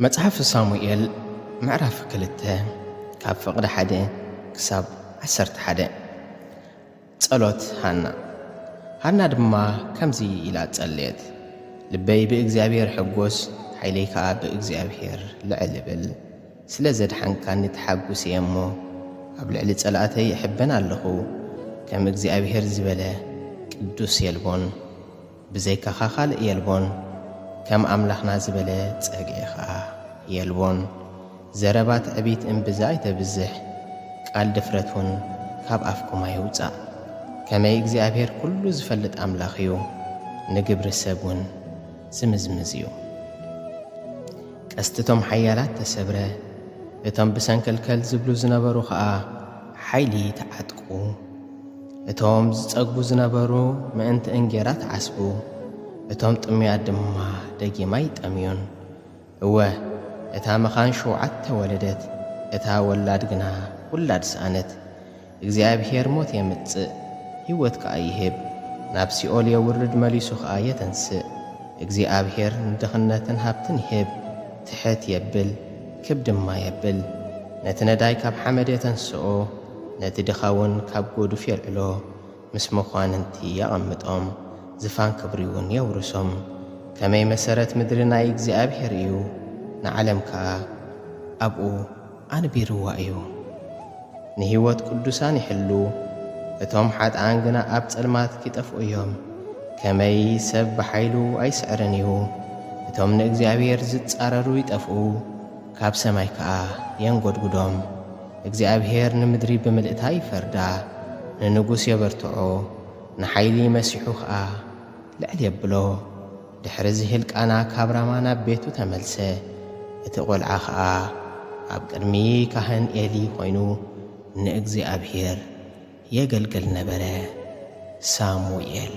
መጽሓፍ ሳሙኤል ምዕራፍ ክልተ ካብ ፍቕዲ ሓደ ክሳብ ዓሰርተ ሓደ። ጸሎት ሃና። ሃና ድማ ከምዚ ኢላ ጸለየት፣ ልበይ ብእግዚኣብሔር ሕጎስ፣ ሓይለይ ከኣ ብእግዚኣብሔር ልዕል ይብል። ስለ ዘድሓንካኒ ተሓጉስ እየ እሞ፣ ኣብ ልዕሊ ጸላእተይ እሕበን ኣለኹ። ከም እግዚኣብሔር ዝበለ ቅዱስ የልቦን፣ ብዘይካኻ ካልእ የልቦን፣ ከም ኣምላኽና ዝበለ ጸግዒ ኸኣ የልቦን። ዘረባ ትዕቢት እምብዛ ኣይተብዝሕ፣ ቃል ድፍረት እውን ካብ ኣፍኩም ኣይውጻእ። ከመይ እግዚኣብሔር ኩሉ ዝፈልጥ ኣምላኽ እዩ፣ ንግብሪ ሰብ እውን ዝምዝምዝ እዩ። ቀስቲ እቶም ሓያላት ተሰብረ፣ እቶም ብሰንከልከል ዝብሉ ዝነበሩ ኸኣ ሓይሊ ተዓጥቁ። እቶም ዝጸግቡ ዝነበሩ ምእንቲ እንጌራ ተዓስቡ፣ እቶም ጥሙያት ድማ ደጊም ኣይጠምዩን። እወ፣ እታ መኻን ሸውዓተ ወለደት፣ እታ ወላድ ግና ውላድ ሰኣነት። እግዚኣብሔር ሞት የምጽእ፣ ህይወት ከኣ ይህብ። ናብ ሲኦል የውርድ፣ መሊሱ ኸኣ የተንስእ። እግዚኣብሔር ንድኽነትን ሃብትን ይህብ፣ ትሕት የብል፣ ክብ ድማ የብል። ነቲ ነዳይ ካብ ሓመድ የተንስኦ፣ ነቲ ድኻ እውን ካብ ጐዱፍ የልዕሎ። ምስ መኳንንቲ የቐምጦም፣ ዝፋን ክብሪውን የውርሶም። ከመይ መሰረት ምድሪ ናይ እግዚኣብሔር እዩ፣ ንዓለም ከኣ ኣብኡ ኣንቢርዋ እዩ። ንህይወት ቅዱሳን ይሕሉ፣ እቶም ሓጥኣን ግና ኣብ ጸልማት ኪጠፍኡ እዮም። ከመይ ሰብ ብሓይሉ ኣይስዕርን እዩ። እቶም ንእግዚኣብሔር ዝጻረሩ ይጠፍኡ፣ ካብ ሰማይ ከኣ የንጎድጉዶም። እግዚኣብሔር ንምድሪ ብምልእታ ይፈርዳ፣ ንንጉስ የበርትዖ፣ ንሓይሊ መሲሑ ኸኣ ልዕል የብሎ። ድሕርዚ ህልቃና ካብ ራማ ናብ ቤቱ ተመልሰ። እቲ ቖልዓ ኸኣ ኣብ ቅድሚ ካህን ኤሊ ኾይኑ ንእግዚኣብሔር የገልግል ነበረ። ሳሙኤል።